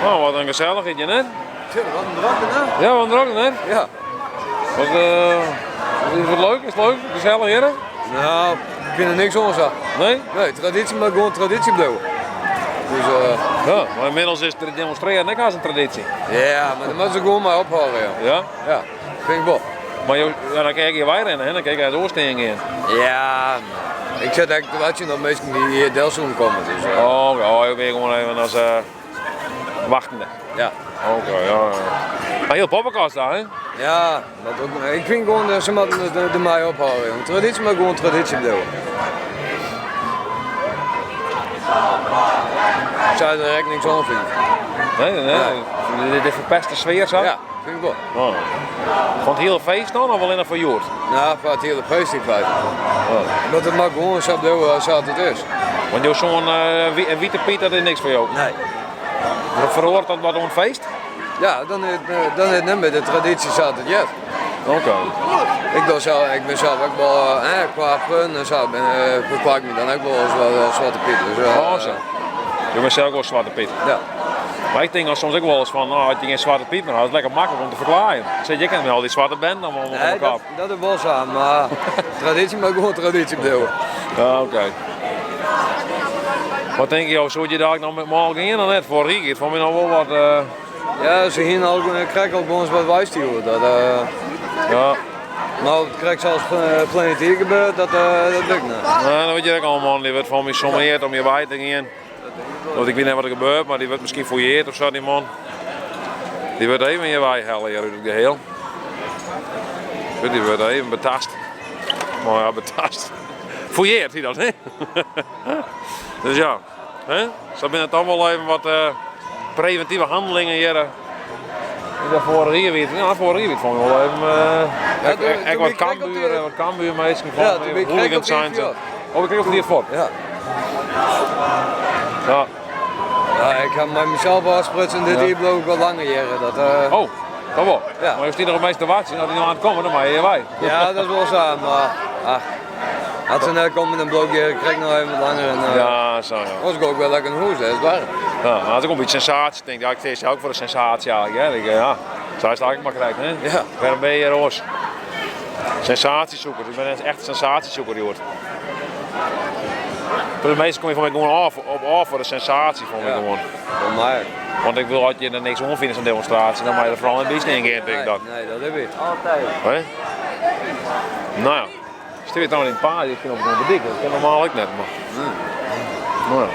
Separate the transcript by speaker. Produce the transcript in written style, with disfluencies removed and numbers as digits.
Speaker 1: No, wat in gesellichheid hjir net.
Speaker 2: Wat in drokte, hè?
Speaker 1: Ja, wat in drokte, net?
Speaker 2: Ja.
Speaker 1: Wat, is het leuk? Is het leuk? Gesellich hjir?
Speaker 2: Nou, ik fyn der niks oan sa.
Speaker 1: Nee?
Speaker 2: Nee, traditie moat gewoan traditie bliuwe. Dus,
Speaker 1: Ja, mar ynmiddels is it demonstrearjen ek hast in traditie.
Speaker 2: Ja, mar dêr moatte se gewoan mei ophâlde, ja.
Speaker 1: Ja?
Speaker 2: Ja, fyn ik wol.
Speaker 1: Mar jo, ja, dan kin ik hjir wei rinne, hè? Dan kin ik ergens oars stean gean.
Speaker 2: Ja, ik sit ek te wachtsjen op minsken dy't hjir del soene komme. Dus,
Speaker 1: Oh, oké. Oh, jo binne gewoan even as wachtende.
Speaker 2: Ja.
Speaker 1: Oké, ja, ja. Maar hiel poppekast daar, hè?
Speaker 2: Ja, dat ook. Ik fyn gewoan, se moatte dermei ophâlde, jong. Traditie moat gewoan traditie bliuwe. Ik soe der ek niks oan fine.
Speaker 1: Nee, nee. nee. Dit ferpest de sfear sa?
Speaker 2: Ja, fyn ik wol.
Speaker 1: Oh. Fan it hiele feest dan of allinnich foar hjoed?
Speaker 2: Nou, foar it hiele feest yn feite.
Speaker 1: Oh.
Speaker 2: Want it moat gewoan sa bliuwe sa't it is.
Speaker 1: Want jo soan uh, Wite Piet, dat is niks foar jo?
Speaker 2: Nee.
Speaker 1: Feroaret dat wat oan it feest?
Speaker 2: Ja, dan is it, dan is it net mear de traditie sa't it heart.
Speaker 1: Oké.
Speaker 2: Ik, doch sels, ik bin sels ek wol, eh, kwa freonen en sa, bin, eh, ferklaai ik my dan ek wol as, as Swarte Piet. Dus, eh,
Speaker 1: oh, sa. Jo binne sels wol Swarte Piet?
Speaker 2: Ja.
Speaker 1: Mar ik tink dan soms ek wolris fan, no, as je gjin Swarte Piet mear ha, is it lekker maklik om te ferklaaien. Sit je ek net mei al dy swarte benden om
Speaker 2: nee,
Speaker 1: de kop.
Speaker 2: Dat, dat is wol sa, mar traditie moat gewoan traditie bliuwe.
Speaker 1: Ja, oké. Wat tinke jo, soe je dalik noch met mâl gean of net? Foar giet foar my noch wol wat. Uh...
Speaker 2: Ja, se hiene al krekt al gewoan wat weistjoerd. Dat, uh...
Speaker 1: Ja.
Speaker 2: Nou, krekt sa as ferline jier gebeurd, dat, uh, dat wit ik net.
Speaker 1: Nee, dan wit je ek al man, dy wurdt foar my sommeard om hjir wei te gean. Want ik wit net wat der gebeurt, mar dy wurdt miskien fouilleerd of sa, dy man. Dy wurdt even hjir wei helle hjir út it geheel. Dy wurdt even betast. Mar ja, betast. Fouilleerd hy dat, hè? Dus ja, hè? Sa binne it dan wol even wat uh, preventive handelingen hjir. Dat foarich jier wie it, ja, foarich jier wie it foar my wol even, uh,
Speaker 2: ja,
Speaker 1: ek, ek, ek wat Cambuur, wat Cambuur minsken fan,
Speaker 2: ja,
Speaker 1: hooligans zijn ze. Oh, ik kreeg op die voort.
Speaker 2: Ja.
Speaker 1: Ja.
Speaker 2: Ja, ik ha mei mysels ôfsprutsen, dit jier bliuw ik wat langer hjir. Dat, uh...
Speaker 1: Oh, dat wol.
Speaker 2: Ja.
Speaker 1: Mar jo steane noch it meast te wachtsjen, as dy no oan it komme, dan meie je wei.
Speaker 2: Ja, dat is wol sa, mar ach, as se net komme, dan bliuw ik hjir krekt noch even wat langer. En, uh,
Speaker 1: ja, sa ja.
Speaker 2: Oars gean ik wer lekker nei hûs, dat is waar.
Speaker 1: Ja, mar it is ek in bytsje sensatie, tink ik. Ja, ik stean sels ek foar de sensatie eigenlijk, hè. Ik, ja, sa is it eigenlijk mar krekt, hè.
Speaker 2: Ja.
Speaker 1: Wêrom binne je hjir oars? Sensatiezoeker, ik bin echt sensatiezoeker hjoed. De measten komme foar my gewoan ôf, op ôf foar de sensatie foar my
Speaker 2: ja.
Speaker 1: gewoan.
Speaker 2: Foar my.
Speaker 1: Want ik wil as je der niks oan fine sa'n demonstratie, dan moat je der foaral net by stean gean, tink ik dan.
Speaker 2: Nee, dat is Altijd.
Speaker 1: Hè? Nou ja, stean je dan yn it paad, ik kin op de dyk, dat kin normaal ek net, mar.
Speaker 2: Hmm.
Speaker 1: Nou ja.